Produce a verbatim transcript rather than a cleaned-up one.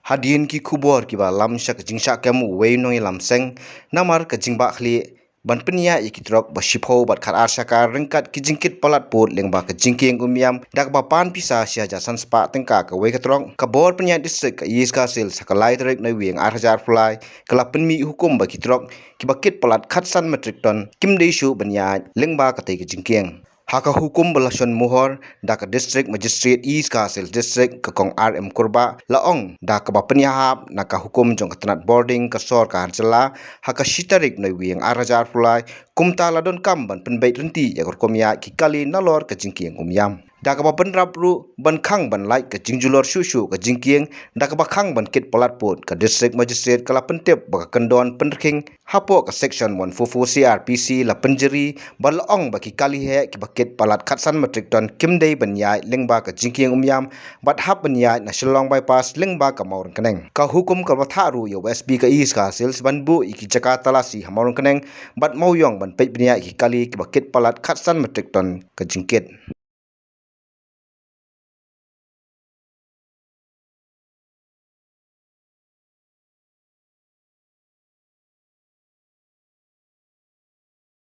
Hadien ki khubor kiba lam sha ka jingshah kem uwei u nongïalam seng namar ka jingbahkhlieh ban pynïaid ïa ki trok ba shiphew bad khatar shaka ryngkat ki jingkit palat pud lyngba ka jingkieng umïam da kaba pan pisa shi hajar san spah tyngka kawei ka trok, ka bor pynïaid district ka East Khasi Hills ha ka lai tarik Naiwieng ar hajar arphew lai ka la pynmih hukum ba ki trok kiba kit palat khatsan metric ton kim dei shuh ban ïaid lyngba katei ka jingkieng. Ha ka hukum ba la shon muhor da ka District Magistrate East Khasi Hills District, ka Kong R M Kurbah, la ong da kaba pynïahap na ka hukum jong ka tnat bording ka sorkar jylla ha ka shi tarik Naiwieng ar hajar arphew lai, kumta la donkam ban pynbeit ryntih ïa ka rukom ïaid ki kali nalor ka jingkieng umïam. Da kaba bynrap ruh ban khang ban lait ka jingjulor shuh shuh ka jingkieng, da kaba khang ban kit palat pud, ka District Magistrate ka la pyntip ba ka kyndon pynrkhing hapoh ka Section one four four C R P C la pynjari bad la ong ba ki kali heh kiba kit palat khatsan metric ton kim dei ban ïaid lyngba ka jingkieng umïam bad hap ban ïaid na Shillong Bypass lyngba ka Mawryngkneng. Ka hukum ka la thah ruh ïa u S P ka East Khasi Hills ban buh ïa ki jaka talasi ha Mawryngkneng bad Mawïong ban peit pynïaid ïa ki kali kiba kit palat khatsan metric ton ka jingkit.